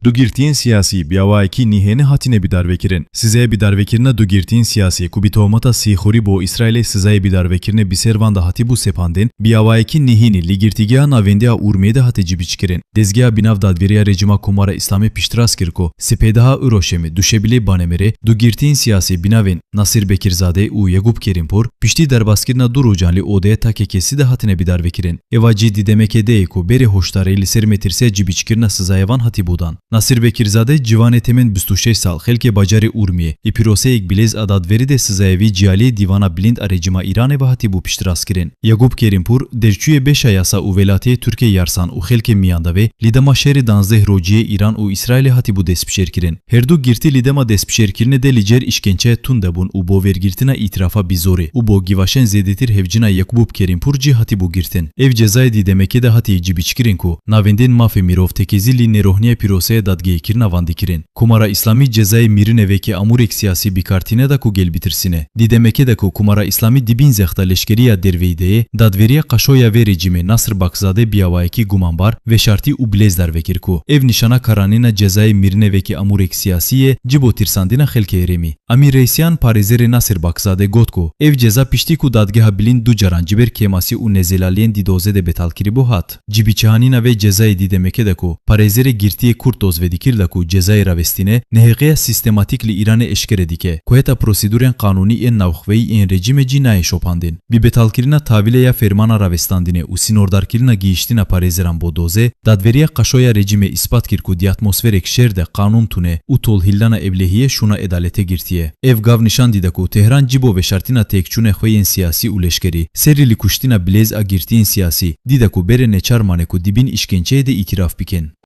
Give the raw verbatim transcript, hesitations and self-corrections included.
Du girtiyên siyasî bi awayekî nihêne hatine bidarvekirin. Sizaya bidarvekirina du girtiyên siyasî ku bi tohmeta sîxurî bo Îsraîlê sizayê bidarvekirinê bi ser van de hatîbû sepandin, bi awayekî nihênî li Girtîgeha Navendî ya Urmiyê de hate cibîçkirin. Dezgeha bînav dadveriya rejîma Komara Îslamî piştrast kir ku sipêdeha Uroşemê, duşebilê Banemerê, du girtiyên siyasî binavên Nasir Bekîrzade û Yegûp Kerîmpur, piştî derbaskirina du rojan li odeya takekesî de hatine bidarvekirin. Eva cî dîdemeke de ye ku berê hoşdarî li ser metirsiya cibîçkirina sizaya van hatîbû dan. Nasir Bekîrzade, ciwanê temên bîst û şeş sal, xelkê bajarê Urmiyê, li pîroseyek bilêz a dadverî de sizayevî ciyaliyê Dîvana Bilind a rejîma Îranê ve hatîbû piştrast kirin. Yegûp Kerîmpur, derçûyê beşa yasa û welatiyê Tirkiyê Yarsan û xelkê Miyandavê, li dema şerê danzdeh rocî yê Îran û Îsraîlê hatîbû destpişêrkirin. Her du girtî li dema destpişêrkirinê de li cêr îşkenceya tund de bûn û bo vergirtina îtirafa bi zorê û bo givaşên zêdetir hevcîna Yegûp Kerîmpur cî hatîbû girtin. Ev cezayê dîdemekê de hatiye cibîçkirin ku navendên mafê mirov tekezî li nêrohniya pîroseya dadgehekirina van dikirin. Komara Îslamî cezayê mirinê vekî amûrek siyasî bi kar tîne da ku gel bitirsîne. Dîdemekê de ku Komara Îslamî di bin zexta leşkerî ya derveyî de ye, dadveriya qaşoya vê rejîmê Nasir Bakzade bi awayekî gumanbar, veşartî û bilêz darve kir ku ev nîşana karanîna cezayê mirinê vekî amûrek siyasî ye, cî bo tirsandina xelkê herêmî. Amîr Reysîyan, parêzerê Nasir Bakzade, got ku ev ceza piştî ku Dadgeha Bilind du caran ji ber kêmasî û nezelaliyên di dozê de betal kiribû hat. Cîbîçihanîna vê cezayê dîdemeke de ku parêzerê girtiyê Kurd dozve dikir da ku cezayê ravestîne neheqiya sîstematîk li Îranê eşkere dike ku heta prosedûrên qanûnî ên navxweyî ên rejîmê cî nayê şopandin. Bi betalkirina tavîlê ya fermana ravestandinê û sînordarkirina gihiştina parêzeran bo dozê, dadveriya qaşo ya rejîmê îspat kir ku di atmosferek şer de qanûn tune û tolhîllana ewlehiyê şûna edaletê girtiye. Ev gav nîşan dî da ku Tehran cî bo veşartina têkçûnê xwe yên siyasî û leşkerî, serî li kuştina bilêz a girtiyên siyasî, dî da ku berê neçar mane ku di bin îşkenceyê de îtîraf bikin.